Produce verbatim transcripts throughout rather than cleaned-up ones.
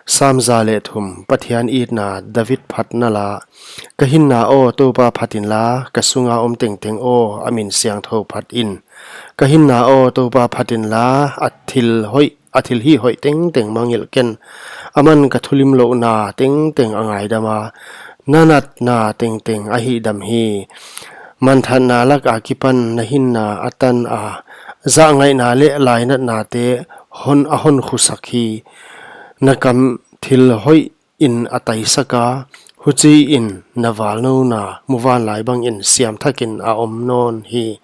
Sam za leh thum. Pathian itna. David phatna la. Ka hinna aw, Toupa phat inla, ka sunga om tengteng aw, a min siangthou phat in. Ka hinna aw, Toupa phat inla, a thil hoih, a thilhih hoih tengteng mangngilh ken. Aman ka thulimlouhna tengteng a ngaidam a, na natna tengteng a hihdam hi. Manthatna lak akipan na hinna a tan a, zahngaihna leh lainatnate hon, a honkhusak hi. Na kam thil hoih in a taisak a, huchiin na valnouna muvanlai bangin siamthakin a om nawn hi.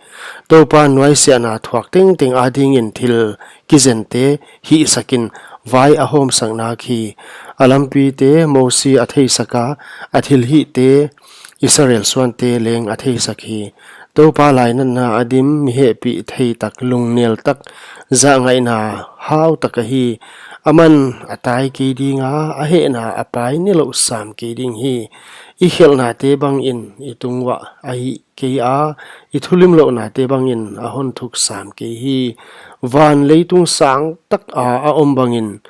Toupan nuaisiahna thuak tengteng adingin thil kizente hihsakin vai a hawmsak nak hi. A lampite Mosi a theisak a, a thilhihte Israel suante leng a theisak hi. Toupa lainatna a dim, mi hehpih thei tak, lungnel tak, zahngaihna hau tak ahi. Aman a tai kei ding a, a hehna a pai nilouh sam kei ding hi. I khelhnate bangin i tung uah a hih kei a, i thulimlouhnate bangin a honthuk sam kei hi. Van leitung sang tak a a om bangin,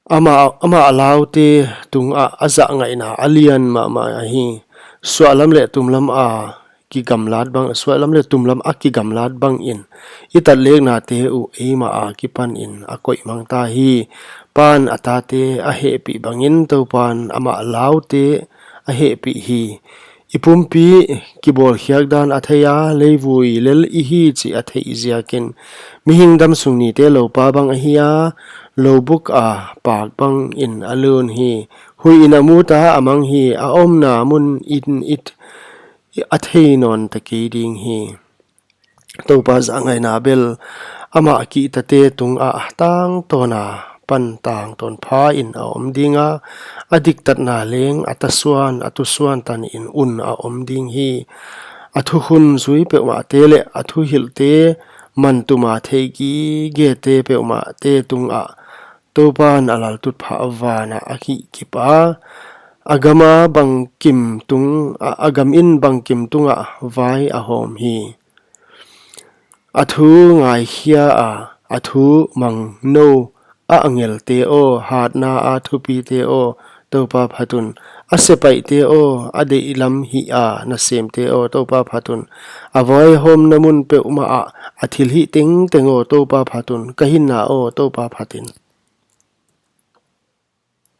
amah, amah laute tungah a zahngaihna a lian mahmah ahi. Suahlam leh tumlam a kigamlat bang, suahlam leh tumlam a kigamlat bangin i tatleknate uh eimah akipanin a koihmang ta hi. Pan a tate a hehpih bangin Toupan amah laute a hehpih hi. I pumpi kibawlkhiak dan a thei a, leivui lel i hi chih a theih ziakin. Mihing damsung nite loupa bang ahi a, loubuk a pak bangin a lun hi. Huih in a mut a, a mang hi, a omna mun in it a thei nawn ta kei ding hi. Toupa zahngaihna bel amah kihtate tungah tangtawn a pan tangtawn phain a om ding a, a diktatna leng a tasuan, a tusuan tanin un a om ding hi. A thukhun zui peuhmahte leh a thuhilhte, man tuma thei gigete peuhmahte tungah Toupan a laltutphah vanah a kihkip a, a gama bangkim tung, a, a gam in bangkim tungah vai a hawm hi. A thu ngaikhia a, a thu mangnou a angelte aw, hatna a thupite aw, Toupa phat un. A sepaihte aw, a deihlam hih a nasemte aw, Toupa phat un. A vaihawmna mun peuhmah ah a thilhih tengteng aw, Toupa phat un. Ka hinna aw, Toupa phat in.